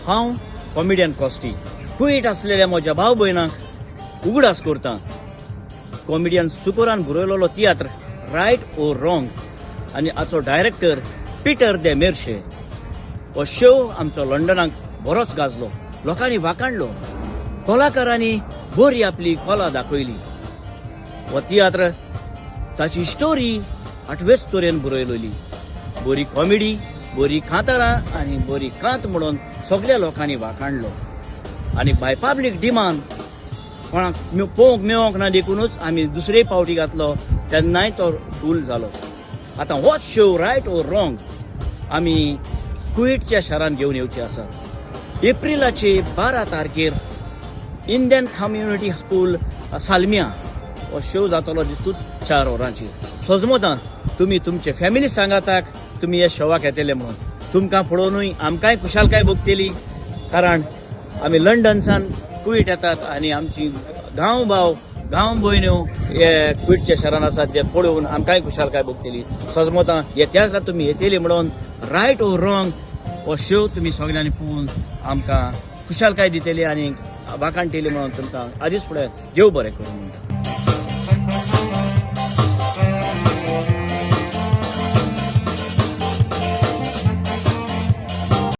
हांव कॉमेडियन कॉस्टी कुवेट आसलेल्या म्हज्या भाव भयणांक उगडास करता. कॉमेडियन सुकोरान बरयलेलो तियात्र रायट ओर रॉंग आनी हाचो डायरेक्टर पिटर दे मेर्शे. हो शो आमचो लंडनाक बरोच गाजलो, लोकांनी वाखाणलो, कलाकारांनी बरी आपली कला दाखयली. हो तियात्र ताची स्टोरी आठवेच तरेन बरयलेली, बरी कॉमेडी, बरी कांतारां आनी बरी कांत म्हणून सगल्या लोकांनी वाखाणलो. आनी बाय पब्लीक डिमांड कोणाक पळोवंक मेळोंक ना देखूनच आमी दुसरे पावटी घातलो, तेन्नाय तो फूल जालो. आतां होच शो रायट ओर रॉंग आमी कुवेटच्या शारान घेवन येवचे आसा एप्रिलाचे 12 तारखेर, इंडियन कम्युनिटी स्कूल, सालमिया. हो शो जातलो दिस्तूच 4 वरांचेर. सजमतां तुमी तुमचे फॅमिली सांगाताक तुमी ह्या शोवाक येतले म्हणून. तुमकां पळोवनूय आमकांय खुशालकाय भोगतली, कारण आमी लंडनसान कुवेट येतात आनी आमची गांव भाव, गांव भयण्यो हे कुवेटच्या शारान आसात, ते पळोवन आमकांय खुशालकाय भोगतली. सजमतां हे त्याच तुमी येतली म्हणून रायट ओर रॉंग हो शो तुमी सगळ्यांनी पळोवन आमकां खुशालकाय दितली आनी वाखाणटली म्हणून तुमकां आदीच फुडें देव बरें करूं म्हणटा.